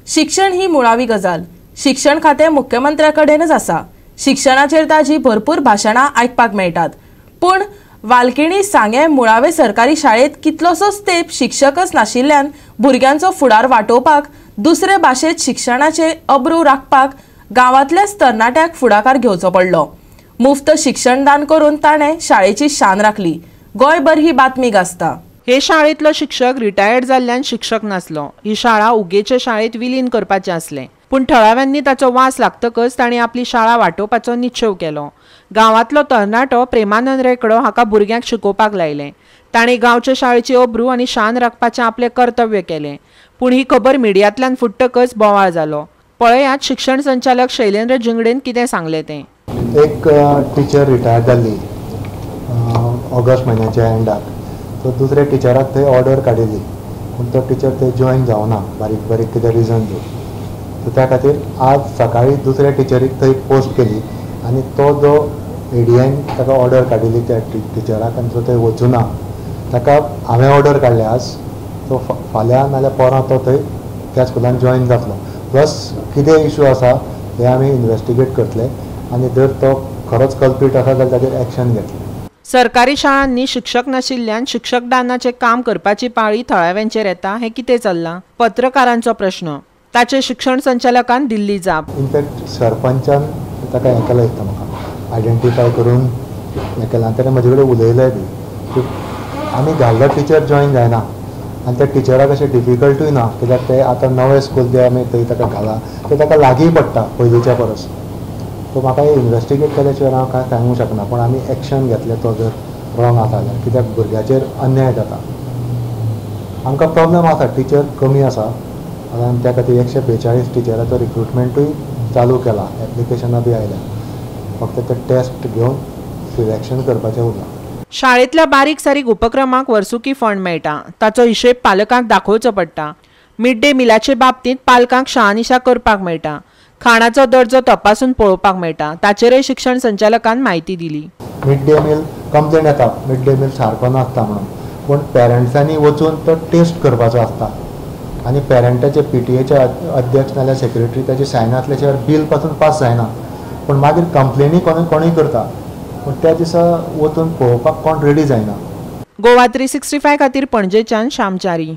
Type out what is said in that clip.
शिक्षण ही मुळावी गजाल. शिक्षण खातें मुख्यमंत्र्या कडेनच आसा. शिक्षणाचेर ताजी भरपूर भाशणां आयकपाक मेळटात, पूण वालकिणी सांगें मुळावे सरकारी शाळेंत कितलोसोच तेंप शिक्षकच नाशिल्ल्यान भुरग्यांचो फुडार वाटोवपाक दुसरे भाशेंत शिक्षणाचे अब्रू राखपाक गांवांतल्याच तरणाट्याक फुडाकार घेवचो पडलो. मुफ्त शिक्षणदान करून ताणें शाळेची शान राखली. गोंयभर ही बातमी गाजता. हे शाळेंतलो शिक्षक रिटायर्ड जाल्ल्यान शिक्षक नासलो. ही शाळा उगेचे शाळेंत विलीन करपाचें आसलें, पूण थळाव्यांनी ताचो वास लागतकच तांणी आपली शाळा वाटोवपाचो निश्चेव केलो. गांवांतलो तरणाटो प्रेमानंद रेकडो हाका भुरग्यांक शिकोवपाक लायलें. ताणें गांवचे शाळेची अब्रू आनी शान राखपाचें आपलें कर्तव्य केलें. पूण ही खबर मिडियांतल्यान फुट्टकच बोवाळ जालो. पळयात शिक्षण संचालक शैलेंद्र जिंगडेन कितें सांगलें तें. एक टिचर रिटायर जाल्ली ऑगस्ट म्हयन्याच्या एंडाक, सो दुसऱ्या टिचराक थंय ऑर्डर काडिल्ली, पूण तो टिचर थंय जॉयन जावना बारीक बारीक कितें रिजन दिवन. सो त्या खातीर आज सकाळी दुसऱ्या टिचरीक थंय पोस्ट केली आनी तो जो एडीआयन ताका ऑर्डर काडिल्ली त्या टिचराक आनी तो थंय वचुना, ताका हांवें ऑर्डर काडल्या आज, सो फाल्यां नाल्यार परां तो थंय त्या स्कुलान जॉयन जातलो. प्लस कितें इशू आसा हें आमी इन्वेस्टिगेट करतले आनी जर तो खरोच कल्प्रीट आसा जाल्यार ताचेर एक्शन घेतले. सरकारी शाळांनी शिक्षक नाशिल्ल्यान शिक्षक दानाचें काम करपाची पाळी थळाव्यांचेर येता, हें कितें चल्लां? पत्रकारांचो प्रश्न. ताचे शिक्षण संचालकान दिल्ली जाप. इनफॅक्ट सरपंचान ताका हें केलां दिसता म्हाका, आयडेंटिफाय करून हें केलां. ताणें म्हजे कडेन उलयलें बी की आमी घाल्लो टिचर जॉयन जायना आनी त्या टिचराक अशें डिफिकल्टूय ना, कित्याक ते आतां नवें स्कूल जें आमी थंय ताका घालां तें ताका लागीं पडटा पयलींच्या परस. सो म्हाका हें इन्वेस्टिगेट केल्या शिवाय हांव कांय सांगूंक शकना, पूण आमी एक्शन घेतलें तो जर रॉंग आसा जाल्यार, कित्याक भुरग्याचेर अन्याय जाता. आमकां प्रॉब्लम आसा, टिचर कमी आसा आनी त्या खातीर 142 टिचराचो रिक्रुटमेंटूय चालू केला, एप्लिकेशनां बी आयल्या, फक्त ते टेस्ट घेवन सिलेक्शन करपाचें उरलां. शाळेंतल्या बारीक सारीक उपक्रमांक वर्सुकी फंड मेळटा, ताचो हिशेब पालकांक दाखोवचो पडटा. मिड डे मिलाचे बाबतींत पालकांक शहानिशा करपाक मेळटा. खाणाचो दर्जो तपासून पळोवपाक मेळटा, ताचेरय शिक्षण संचालकान म्हायती दिली. मिड डे मील कंप्लेन येता, मिड डे मील सारको नासता म्हणून, पूण पेरंट्सांनी वचून तो टेस्ट करपाचो आसता आनी पेरंटाचे पीटीएचे अध्यक्ष नाल्यार सेक्रेटरी ताची सायन आसल्या शिवाय बील पासून पास जायना. पूण मागीर कंप्लेनी कोणूय करता, पूण त्या दिसा वचून पळोवपाक कोण रेडी जायना. गोवा 365 खातीर पणजेच्यान श्यामचारी.